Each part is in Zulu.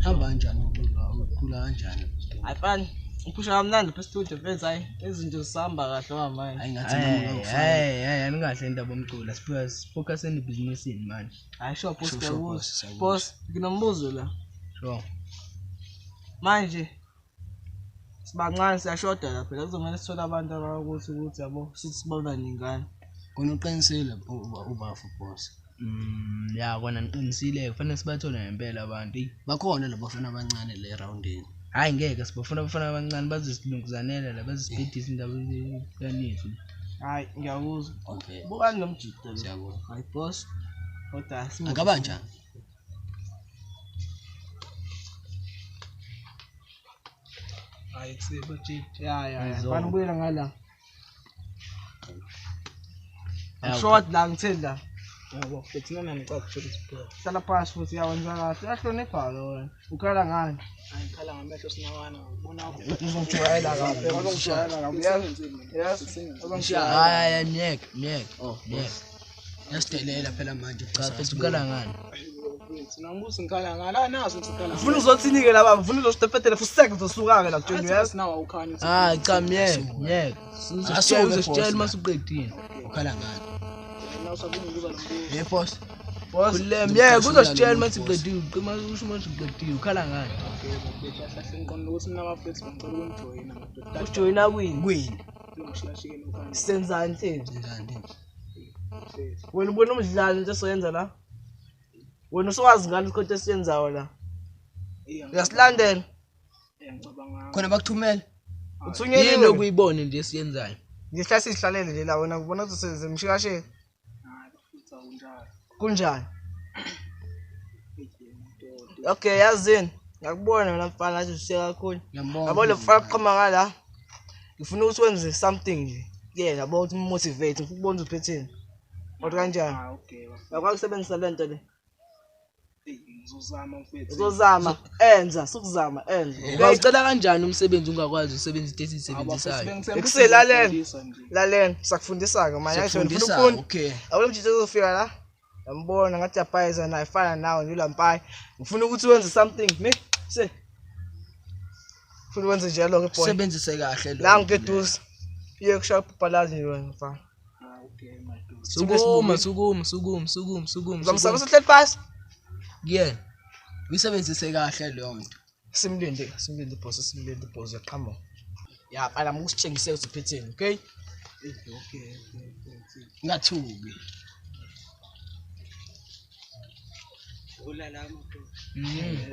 Hamba kanjani umculo? Ucula kanjani? Hayi fana, uphusha kamnandi lapha e-studio mfethu, hayi izinto zisahamba kahle kwamanje. Hayi ngathi nami ngawufaka. Hey, hey, aningahle indaba yomculo. Sifocus ebhizinisini manje. Hayi sure boss, Sure, sure, ngiyakuzwa. boss, siyakuzwa. Boss, nginombuzo la. Sure. Manje sibancane siyashoda la phela, kuzomele sithole abantu abakuthi ukuthi yabo sithi sibona ningane. Kona uqinisile ubafu boss. Ya kona niqinisile, kufanele sibathole ngempela abantu. Eyi, Bakhona labafana abancane le roundini. Hhayi ngeke sibafuna abafana abancane bazosilungizanela la, bazosibhedisa indaba yethu. Hayi ngiyakuzwa. Okay. Bukani nomjita lo. Siyabonga. Hayi boss. Kodwa simuve. Akabanjani? Hayi kusebo jita. Ya ya. ya. Ngizwa. Fana ubuyela ngala. Ya, Short la ngitheni la. Yabo, futhi nami ngicela ukuthola isipho. Hlala phansi futhi yawenza kahle. Uyahlonipha lo wena. Ukhala ngani? Hayi ngikhala ngamehlo sinawana ubona wakho. Uzongijwayela kabi. Uzongijwayela kabi. Yes. Yes. Uzongijwayela. Hayi hayi myeke, myeke. Oh, Myeke. Yasidelela phela manje Cha boss. mfethu ukhala ngani? Mfethu, nangibuza ngikhala ngani? Ah nazo ukuthi ngikhala. Ufuna uzothini-ke la baba? Ufuna uzositefetela futhi seke uzosuka-ke la kutsheni Yazi yes? nawe awukhanya ukuthi Hayi cha myeke, myeke. Asuke, Uzositshela boss, uma usuqedile. Ukhala ngani? wena usafuna ukubuza lo mbuzo. Hey boss. Boss, Khululeka myeke, uzositshela uma usuqedile. Qima usho uma usuqedile, ukhala ngani? Okay, bafethu ahlahle ngiqonda ukuthi mina bafethu bengicela ukunijoyina madoda. ujoyina kwini? Kwini? Ngishiyashiyene ukhanya. Senzani thina? Senzani? Mfethu. Wena ubona umdlalo into esoyenza la? Wena usuwazi ngani isikhothi esiyenzayo la? Iya. Uyasilandela? Ngicabanga. Khona bakuthumela. Yini Uthunyeliwe? okuyibone nje esiyenzayo? Ngihlala sizihlalele nje la wena ubona ukuthi semshikashika. Hayi bafethu akunjalo. Kunjani? Eyi, madoda. Okay, yazini. Ngiyakubona wena mfana ngathi ushiye kakhulu. Ngiyambonga. Yabo lo mfana qhama ngala. Ngifuna ukuthi wenze something nje. Kuyena yabo ukuthi motivate, ngifuna ukubona ukuthi uphetheni. Kodwa kanjani? Ah okay. bafethu. Uyakwazi ukusebenzisa lento le. Eyi, ngizozama mfethu. Uzozama, enza, sukuzama, enza. Okay? Ungawucela kanjani umsebenzi ungakwazi ukusebenzisa into esiyisebenzisayo? Ekuselalela. Lalela, sakufundisa-ke manje. Ufuna Siyakufundisa. ukufunda? Okay. Yabo lo mjita uzofika la. Yambona ngathi uyabhayiza naye fana nawe nje ulampayi. Ngifuna ukuthi wenze something, ne? Se. Ngifuna wenze njalo ke boy. Sebenzise kahle lo. La ngiduze. Iye kushaya ibhalazi nje wena mfana. Ah okay madoda. Sukuma, sukuma, sukuma, sukuma, sukuma. Uzamsaba usuhleli phansi. Kuyena. Uyisebenzise kahle leyo nto. Simlinde, simlinde boss, simlinde boss uyaqhamuka. Ya, fana mukusitshengise ukuthi uphetheni, okay? Okay, okay, okay. Ngathuki.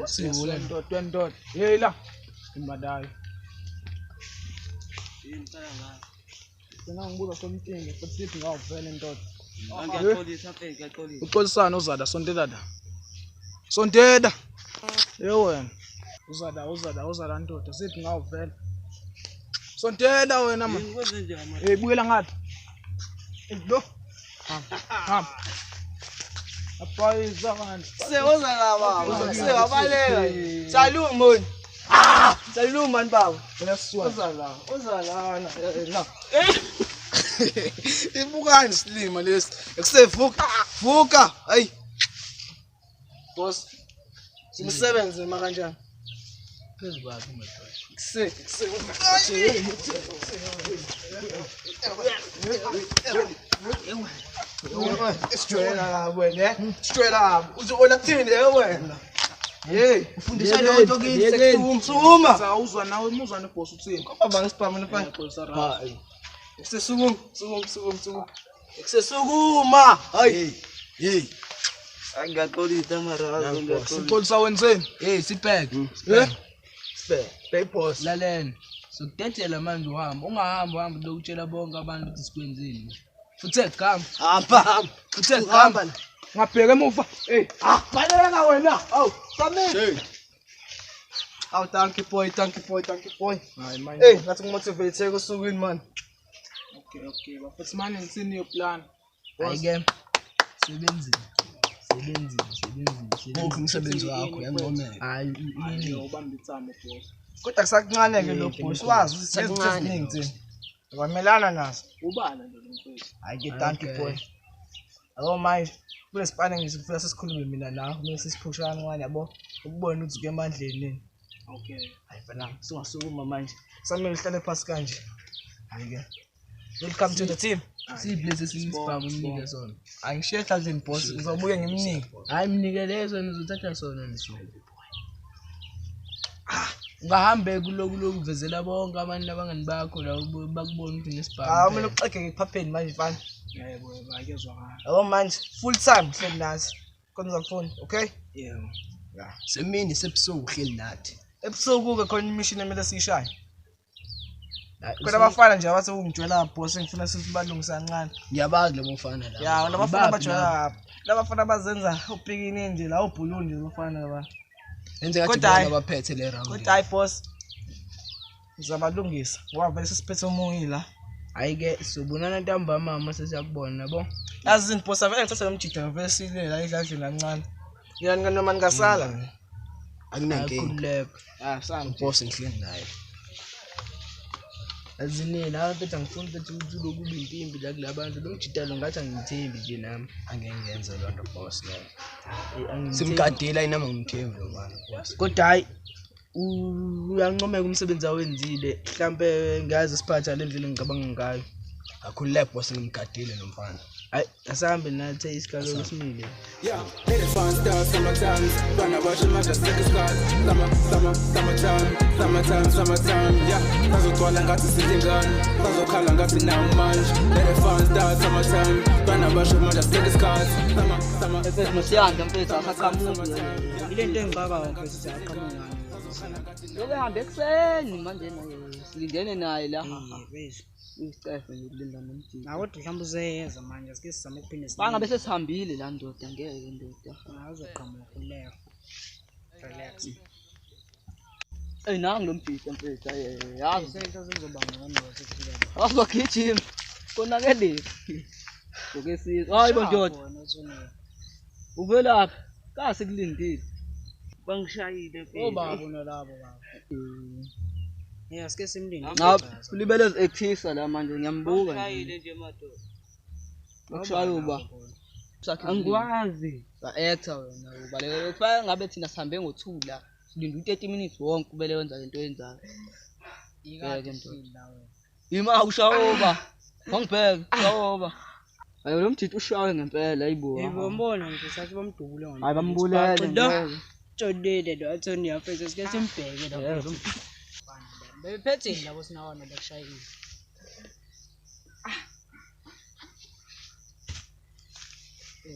Sivula ndoda ndoda. Hey la. Imbadayo. Sina ngibuza something futhi sithi ngawuvele ndoda. Ngiyaxolisa mfethu, ngiyaxolisa. Uxolisana uzada sontela da. Sontela. Ye wena. Uzada uzada uzada ndoda sithi ngawuvele. Sontela wena man. Kwenze njani manje? Hey buyela ngapha. Hey lo. Hamba. Apayiza kanti. Sewoza la baba. Sewabaleka nje. Salute mon. Ah, salute man baba. Uyaswa. Uza la, uza la na. Na. Ibukani silima lesi. Ekusevuka. Vuka. Hey. Boss. Simsebenze ma kanjani? Phezu kwakhe madoda. Se, se. Sijwayela kabi wena, eh? Sijwayela kabi. Uzobona kuthini eh wena? Hey, Ufundisa leyo nto kini. sukuma, sukuma. Sawuzwa nawe umuzwa neboss uthini? Baba ngisibhamu nifana. Ngiyaxolisa ra. Hayi. Sesukuma, sukuma, sukuma, sukuma. Sesukuma. Hayi. Hey. Ngiyaxolisa mara, ngiyaxolisa. Uxolisa wenzeni? Hey, sibheke. Eh? Sibheke. Big boss. Lalela. Sokudedela manje uhamba. Ungahambi uhambe lokutshela bonke abantu ukuthi sikwenzeni. Futhe gama. Hamba, hamba. Futhe gama. Hamba la. Ngabheka emuva. Hey. Ah, baleka wena. Awu, Samir. Hey. Awu, thank you boy, thank you boy, thank you boy. Hayi manje. Hey, ngathi ngimotivate osukwini man. Okay, okay. Bafethu manje ngithini your plan? Hayi ke. Sebenzile. Sebenzile, sebenzile, Wonke sebenzile. umsebenzi wakho uyancomeka. Hayi, Hayi ini. ubamba itsamo boss. Kodwa kusakuncane ke lo boss wazi ukuthi sinezinto Kusakuncane. eziningi thina. Wamelana nazo. Ubala nje lo mfethu. Hayi ke thank you Okay. boy. Yabo manje kunesipane ngizofika sesikhulume mina nawe, kumele sisiphushe kancane yabo. Ukubona ukuthi uke emandleni nini. Okay. Hayi mfana, sungasukuma manje. Samele uhlale phansi kanje. Hayi ke. Welcome to the team. Siphi lesi esinye isibhamu umnike sona? Angishiye ehlaleni boss, ngizobuye ngimnike. Hayi mnike leso nizothatha sona nisuke. Ungahambe kuloku loku vezela bonke abantu abangani bakho la bakubona ukuthi unesibhamu. Hayi kumele uxegeke ephapheni manje mfana. Yebo, yebo, akuyezwakala. Yabo manje full time uhleli nathi. Khona uzakufunda, okay? Yebo. Semini sebusuku uhleli nathi. Ebusuku ke khona imishini emele siyishaye. Khona abafana nje abathi ungijwayela boss engifuna sibalungisa kancane. Ngiyabazi labo mfana laba. Ya, labafana Ibaphi bajwayela labafana bazenza upikini nje la ubhulu nje labafana laba. Enze ngathi Kodwa hhayi. bona baphethe le round. Kodwa hayi boss. Ngizabalungisa ngoba vele sesiphethe omunye la. Hayi ke sobonana ntambama mama sesiyakubona yabo. Yazi izinto boss avele ngithathe lo mjida vele sile la edladleni kancane. Nina noma ningasala. Akunankinga. Akhululeka. Ah, sami. Boss ngihleli naye. Azini la mfethu angifuni mfethu ukuthi uloku ube impimpi la kulabantu. Lo mjidalo ngathi angimthembi nje nami. Angeke ngiyenze loo nto boss leyo. Angimthembi. Simgadile ayinama ngimthembi lo mfana boss. Kodwa hayi uyancomeka umsebenzi awenzile. Mhlambe ngaze siphatha le ndlela engicabanga ngayo. Akhululeke boss ngimgadile lo mfana. Hayi asahambe nathi isikalo esimile. Yeah, it is fun stuff, summertime. Run a wash my just take a start. Summer, summer, summertime, summertime, summertime. Yeah, bazogcwala ngathi sidingane, bazokhala ngathi nawu manje. Let it fun start, summertime. Run a wash my just take a start. Summer, summer. Mfethu nosiyanda mfethu akaqhamuki. Ile nto engixakayo mfethu ukuthi aqhamuke ngani. Lobe hambe ekuseni manje naye silindene naye la. Mfethu. Isicefe nje ukulinda nomjida. Na kodwa mhlawumbe uzeyeza manje asike sizame ukuphinde Bangabe sesihambile la ndoda ngeke ndoda. Uzoqhamuka khululeka. Relax. Ey nangu lo mjida mfethu yazi. Sento zizoba ngcono sesifika. Awuzogijima. Konakele. Oke sizwe. Hayi bo ndoda. Uvelaphi? Kasi kulindile. Bangishayile Obaba nalabo baba. Yeah, sike simlinde. Cha ulibele ekuthisa la manje ngiyambuka nje. Bangishayile nje madoda. Bakushaya uba. Angikwazi. Ba-actor wena ubalekela kufaka ngabe thina sihambe ngo-2 la. Silinde u-30 minutes wonke ubele wenza lento oyenzayo. Ikade Ngeke ndoda. sihleli la wena. Ima ushawoba. Wangibheka ushawoba. Hayi lo mjidi ushawe ngempela hayibo. Yebo mbona nje sathi bamdubule ngempela. Hayi bambulele ngeke. Tshonile lo Anthony mfethu sike simbheke la. Bebephetheni labo sinawana bakushayile.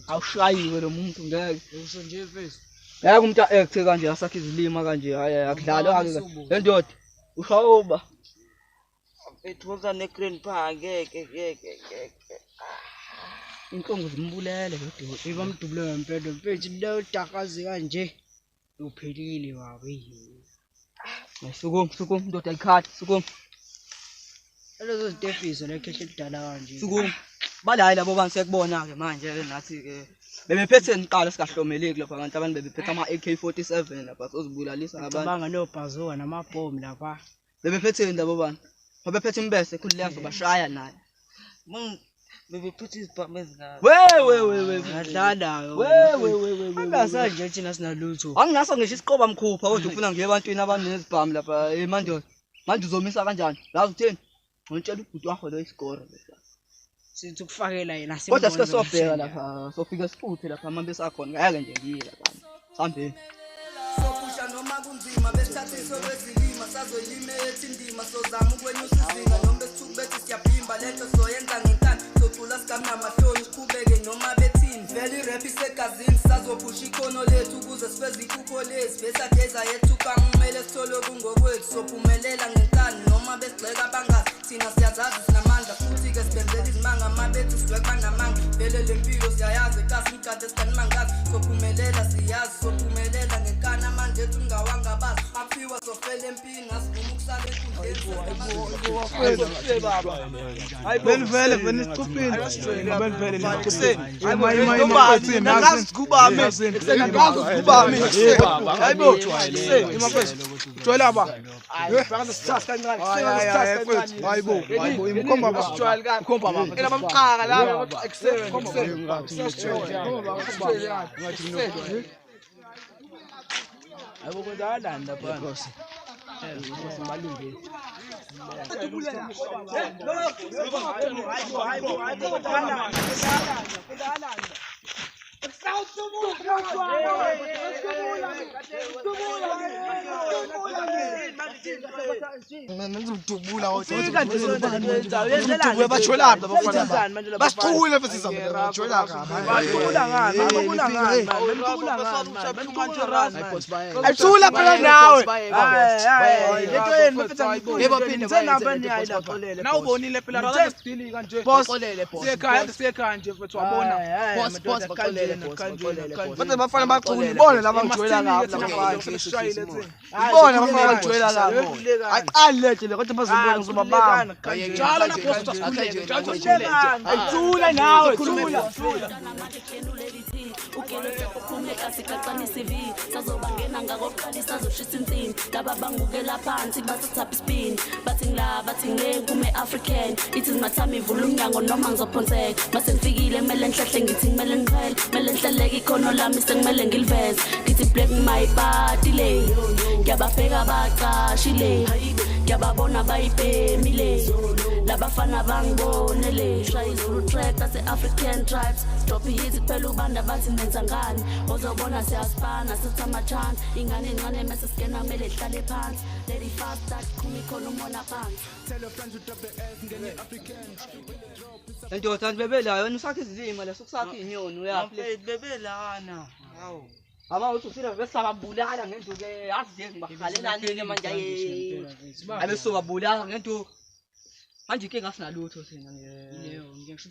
Awushayiwe lo muntu ngeke. Usho nje mfethu. Ngeke umuntu a-acte kanje asakhe izilima kanje hayi akudlalwa ke. Le ndoda ushawoba. Mfethu woza ne-grandpa ngeke ngeke ngeke. Inhlungu zimbulele lo doti. Bamdubule ngempela mfethu lo dakazi kanje. Uphelile baba. Sukuma sukuma ndoda ayikhali sukuma. Lezo zitefiso lekhehle kudala kanje. Sukuma. Balayi labo bantu siyakubona ke manje ke nathi ke bebephethe niqala singahlomeleki lapha abantu abantu bebephethe ama AK47 lapha sozibulalisa abantu. Cabanga nobhazuka namabhomu lapha. Bebephetheni labo bantu. Babephethe imbese khululeka sobashaya naye. Bebephethe izibhamu ezingaka. We we we we. Ngadlala. We we we we. Angasanje thina sinalutho. Anginaso ngisho isiqoba mkhupha kodwa ufuna ngiye ebantwini abanezibhamu lapha emandoda. Manje uzomisa kanjani? Yazi utheni? Ngitshela ubhuti wakho lo isigoro lesa. Sithi ukufakela yena Kodwa sike sobheka lapha, sofika sifuthe lapha manje sakhona. Ngeke nje ngiye lapha. Sihambeni. Sophusha noma kunzima besithatha isokwezilima sazoyilima ethi indima sozama ukwenyusa izinga noma besithuku bethi siyabhimba lento soyenza ngenkani socula sigamnamahloni siqhubeke noma bethini vele irap isegazini sazophusha ikhono lethu ukuze sifeze iphupho lethu besageza yethu kamele sithole okungokwethu sophumelela ngenkani noma besigxeka bangazi thina siyazazi sinamandla futhi-ke sibenzela izimanga mabethu sigxeka banamanga vele le mpilo siyayazi ekasi imigade siganimangazi sophumelela siyazi sophumelela ngenkani amandla ethu ungawangabazi aphiwa sofela empini asivuma ukusala enkundleni. Benivele vele isicuphile. Benivele niscuphile. Hayibo Jwayela ba. Hayibo, hayibo imkhomba ba. Imkhomba ba. Ela bamxaka la ekuseni. Hayibo kwenzakalani lapha? Nkosi balungile. Ngizomdubula bajwelaphi abafana basicule futhi bajwela kabi ayithula phela nawe lento yenu bafethu angiyiboni Nawubonile phela rather sidili kanje. Siyekhaya siyekhaya nje mfethu wabona. Boss boss baxolele boss baxolele. Bathi abafana bacule ibona laba ngijwayela kabi laba ibona abafana bajwayela kabi aqali lethe le kodwa bazobona ngizobabamba Njalo na boss usikhuleke njalo usikhuleke. Ayithula nawe thula. Sazobangena ngakokuqalisa sazoshisa insimbi laba bangukela phansi basithapha isipini bathi ngila bathi ngile kume African it is my time ivula umnyango noma ngizophonseka mase ngifikile kumele ngihlehle ngithi kumele ngiqhele kumele ngihleleke ikhono lami sekumele ngiliveze ngithi black my party le ngiyababheka baqashile ngiyababona bayibhemile labafana bangibonele shaya izulu track ase African tribes drop hit kuphela ubanda bathi nenza ngani ozobona siyasipana sithatha ama chance ingane encane mase singena kumele ihlale phansi lady fast start qhuma ikhona umona phansi. Ndoda bebelayo wena usakhe izilima leso kusakhe inyoni uyaphi le Bebelana. Hawu. Aba uthi usile besababulala ngenduku yazi nje ngibakhalelani ke manje abesobabulala ngenduku manje inkinga asinalutho thina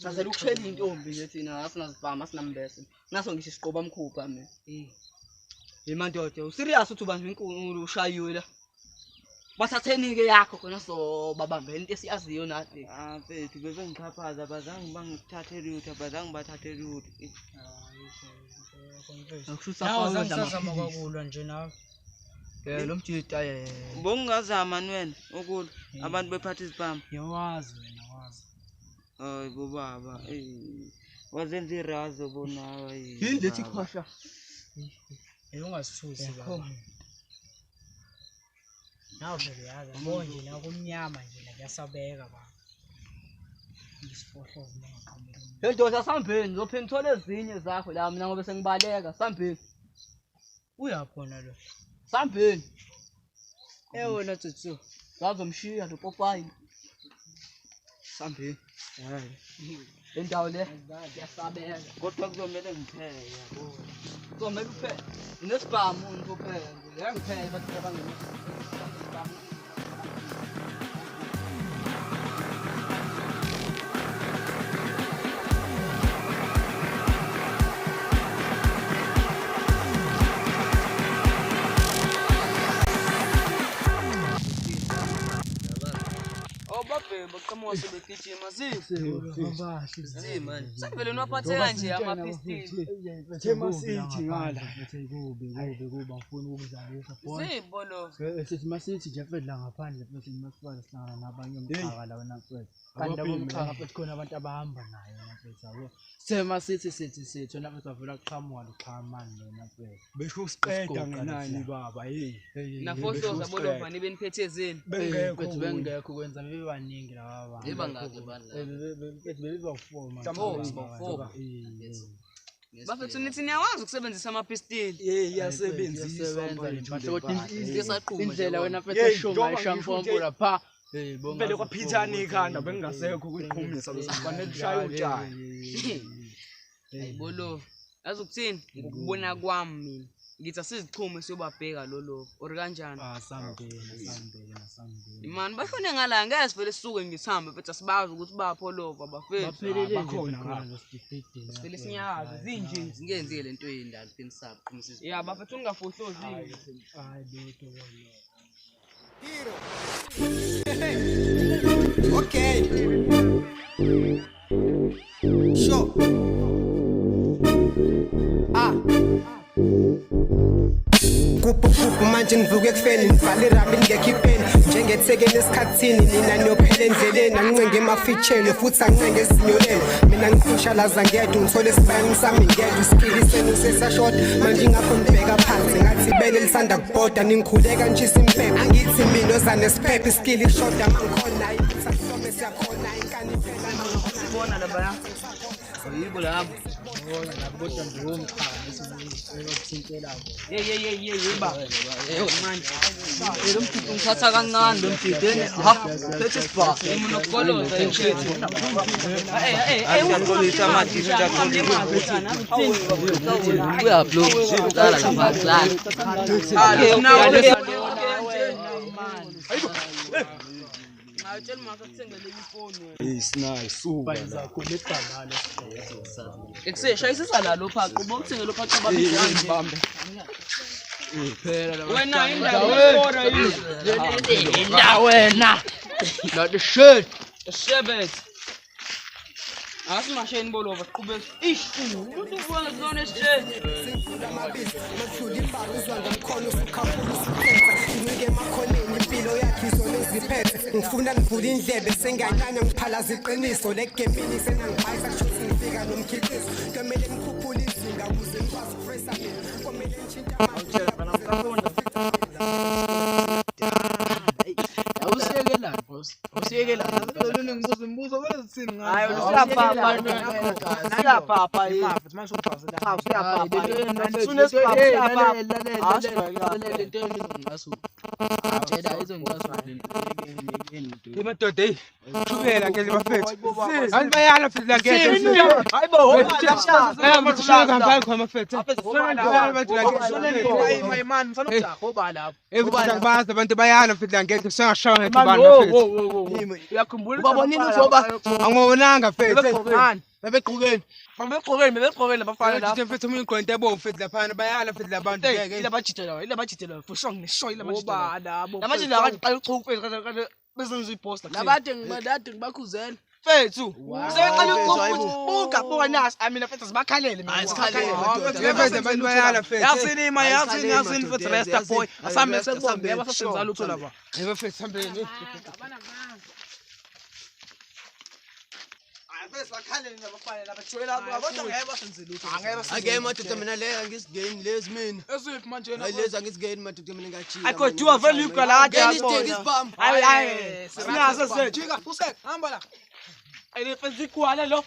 sazela ukushela intombi nje thina asinazibhama asinambese naso ngisho isiqoba mkhupha mina Hey mandoda userious uthi ubanjwe inkulu ushayiwe la bathatheni ke yakho khona so babambela into esiyaziyo nathi. Ah mfethu bebengixhaphaza abazange bangithathe lutho abazange bathathe lutho. Akusho Sazama kwakulwa nje nawe. Lo mjita Bongazama wena ukulwa abantu bephatha izibhamu. Yawazi wena wazi. Hayi bo baba wazenza irazo bonawe. Yini lethi khwasha? Ungasithusi baba. Nawe vele yazi yabo nje la kumnyama nje la kuyasabeka baba. Ngisifohloze mangaqhamuka. Hey ndoda sambeni uzophinde uthole ezinye zakho la mina ngoba sengibaleka sambeni. Uyakhona lo. Sambeni. Wena tsotsi. Ngazomshiya lo popayi. Sambeni. Le ndawo le kuyasabeka. Kodwa kuzomele ngipheke yabo. Kuzomele upheke. Unesibhamu upheke nje. Ngipheke bathi abangena. Baqhamuka sebegijima man sekuvele niwaphatheka nje amapistili Themasithi ngala kubi kubi kuba ngifuna ukudlalisa Zibo lo sithi masithi nje mfethu la ngaphandle mfethu masifaka sihlangana nabanye umxhaka la wena mfethu kanti abo umxhaka mfethu khona abantu abahamba naye wena mfethu yabo Themasithi sithi sithi wena mfethu avela qhamuka loxhamani wena mfethu besho usiqeda ngenani baba hey nafohloza bolova nibe niphethe zeni bengekho bengekho kwenza bebaningi laba bantu Bebangaki abantu mfethu beba-4 man Mhlawumbe bafethu nithi niyakwazi ukusebenzisa amapistili. Hey iyasebenziswa mfethu indlela wena mfethu eshonga ishampompo lapha vele kwaphithana ikhanda bengingasekho ukuqhumisa bese kufanele kushaye utshani. Hayibo lo yazi ukuthini ngokubona kwami mina ngithi asizixhume siyobabheka lo lo or kanjani. Sambeni sambeni sambeni Imani bashone ngala ngeke sivele sisuke ngithambe mfethu asibazi ukuthi bapho lova bafethu bakhona ngalo sivele sinyakaze zinje Singenzile lento yendalo phela sabo qhumisa ya bafethu ungafohlozi. Hayi lutho wena. Okay. Sure. Ah. Kuphu manje ngivuke ekufeni ngibhale irami ngekho ipeni njengethekeni esikhathini nina niyophela endleleni angincenge emafitsheni futhi angincenge ezinyoleni mina ngiqhushalaza ngedwa ngithole isibayani sami ngedwa isikili senu sesashoda manje ingakho nibheka phansi ngathi ibele lisanda kubhoda ningikhuleka nishisa impepho angithi mina oza nesiphepho isikili ishoda mangikhona iphutha hlome siyakhona inkani phela Sibona labaya. Yibo labo. Kodwa nje womxhaka esikuthintela. Hey hey hey hey hey ba. Hey manje. Lo mthutu ngithatha kancane lo mthutu. Ha, phethe isibha. Mina ukukoloza mfethu. Hey hey hey Uyaxolisa manje Uyablo. Qala lapha qala. Ngayitshela mama akuthengele ifoni wena. Hey sinayi suka. Ekuse shayisisa la lo phaqa ubo uthenge lo phaqa babi Bambe. Phela la. Wena indaba yefora yini? La wena. Not the shit. Shebet. Asimasheni bolova siqhubeke. Ish, umuntu ubona zona esitsheni. Mathula ibharu uzwa ngomkhono usukhaphula usukhetha incike emakhoneni impilo yakhe izona eziphethe ngifuna ngivule indlebe senganyanya ngiphalaza iqiniso le gemini senangibhayisa kushuthi ngifika nomkhiqizo kumele ngikhuphule izinga ukuze ngikwazi ukufesa mina komele ngitshintshe Awusiyekelani boss. Awusiyekelani. Ngibuza imibuzo vele sithini ngayo? Hayi usiyapapa. Usiyapapa yini? Manje usubhazela. Cha usiyapapa. Madoda hey. Thubela ke bafethu. Hayi bayala futhi la ngeke. Hayibo, hamba khona bafethu. Man, sanokujaha oba lapho. Eh futhi angibazi abantu bayala futhi la ngeke sengashaya ngethubana bafethu. Uyakhumbula Ubabonile uzoba Angibonanga mfethu. Man, Bebegqokeni. babegqokeni bebegqokeni labafana lapha. Mfethu mfethu omunye ugqoke into ebomvu mfethu laphana bayala futhi labantu ngeke. Ilabajita ilabajita for sure ngisho ilabajita. Oba labo. Lamanje la kade qala uchuku mfethu kade besenza ipost la. Labade ngibadade ngibakhuzela. Mfethu. Sebeqala uchuku futhi buka buka nasi. I mean mfethu sibakhalele mina. Asikhalele, Mfethu abantu bayala mfethu. Yazini ima yazini yazini mfethu resta boy. Asambe sekubombe abasasenza lutho lapha. Yebo mfethu hambeni. Ake madoda mina le angisigeni lezi mina. Eziphi manje Hayi lezi angisigeni madoda mina ngiyajika. Ayikho vele igwala Ngeni isiteki isibhamu. Hayi hayi. Sinaso sethu. Jika, usek, hamba la. Ayifenzi igwala lo.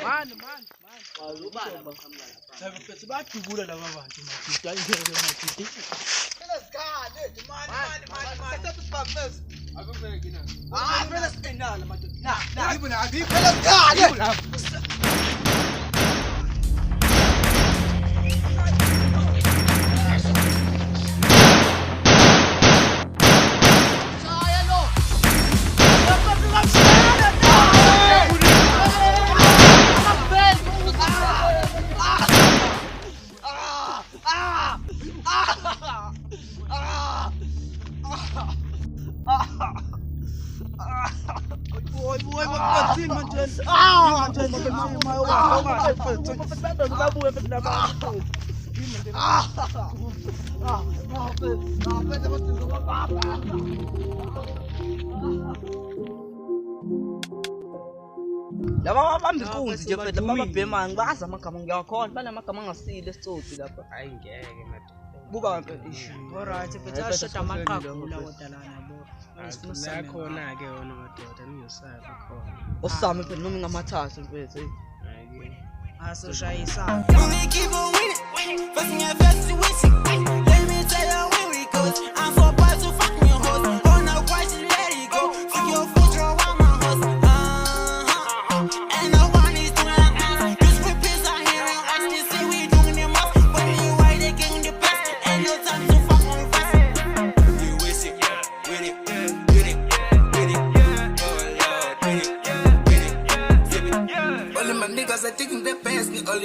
Man, man. Mfethu bayadubula laba bantu madoda. Ayingeke madoda. Laba babamba inkunzi nje mfethu laba babhemayo ngibazi amagama ngiyakhona banamagama angasile esitsotsi lapha. Hayi ngeke madoda. Buka mfethu ish. Alright mfethu ashoda amaqagula kodwa lana bo. La khona ke wona madoda ningesabi khona. Osame mfethu noma ngamathathu mfethu. Hey. Hayi ke. Asoshayisa. We keep on winning, first thing I first to win. Let me tell you where we go. I'm so proud to fuck your hoes. Oh no, why she let it go? Fuck your future, I'm my host. And no one is doing like us. Cause we piss out here and us. They say we doing the most. But you why they getting the best? Ain't no time to fuck on fast.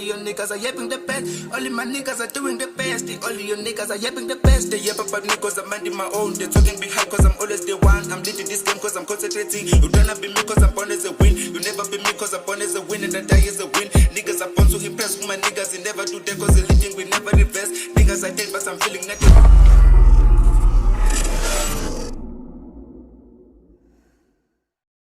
your niggas are yapping the best. Only my niggas are doing the best. Only your niggas are yapping the best. They yap about me cause I'm minding my own. They talking behind cause I'm always the one. I'm leading this game cause I'm concentrating. You don't be me cause I'm born as a win. You never be me cause I'm born as a win and I die as a win. Niggas are born to impress. My niggas, they never do that cause they leading, we never reverse. Niggas I dead but I'm feeling nothing.